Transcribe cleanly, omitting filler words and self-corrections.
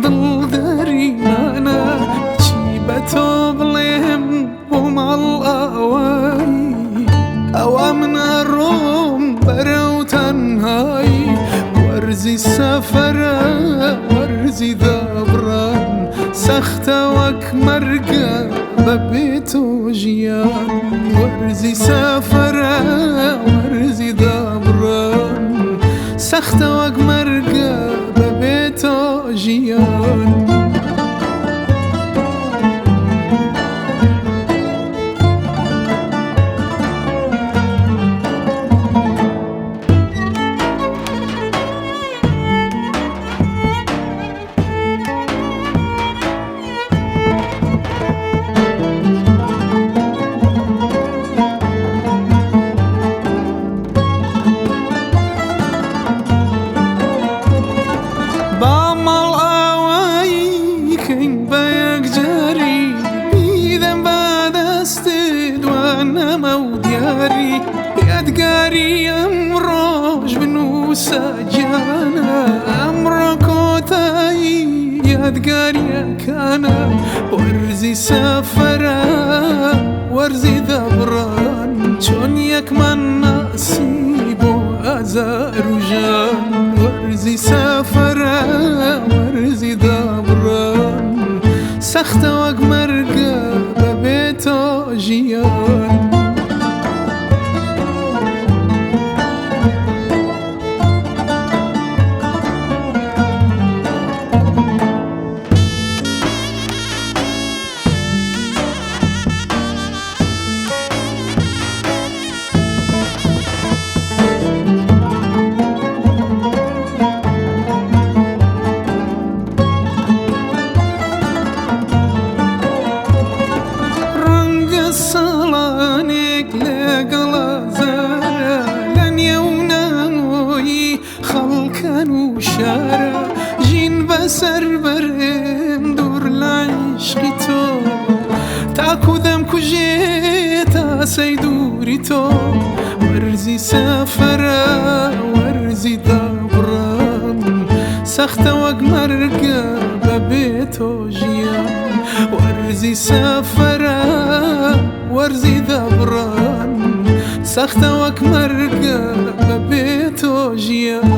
دڵ دەریمانە چی بە تۆ بڵێم بۆ ماڵ ئاوایی ئەوە من ئەڕۆم بەرەو تەنهایی وەرزی سەفەرە وەرزی دابڕان سەختە وەک مەرگە بەبێ تۆ ژیان وەرزی سەفەرە وەرزی دابڕان سەختە وەک مەرگە بەبێ تۆ ژیان. با ماڵ ئاوایی کەین بە یەکجاری بیدەم بە دەستت وانەمە و دیاری یادگاری ئەمڕۆژ بنووسە گیانە ئەمڕۆ کۆتایی یادگاریەکانە وەرزی سەفەرە وەرزی دابڕان چۆن یەکمان ناسی بۆ ئازار و ژان وەرزی سەفەرە وەرزی دابڕان سەختە وەک مەرگە بەبێ تۆ ژیان. ڕەنگە ساڵانێک لەگەڵ ئازارە لە نێو نامۆیی خەڵکان و شارە ژین بەسەر بەرم دوور لە عیشقی تۆ تاکو دەمکوژێ تاسەی دووری تۆ وەرزی سەفەرە وەرزی دابڕان سەختە وەک مەرگە بەبێ تۆ ژیان وەرزی سەفەرە وەرزی دابڕان سەختە وەک مەرگە بەبێ تۆ ژیان.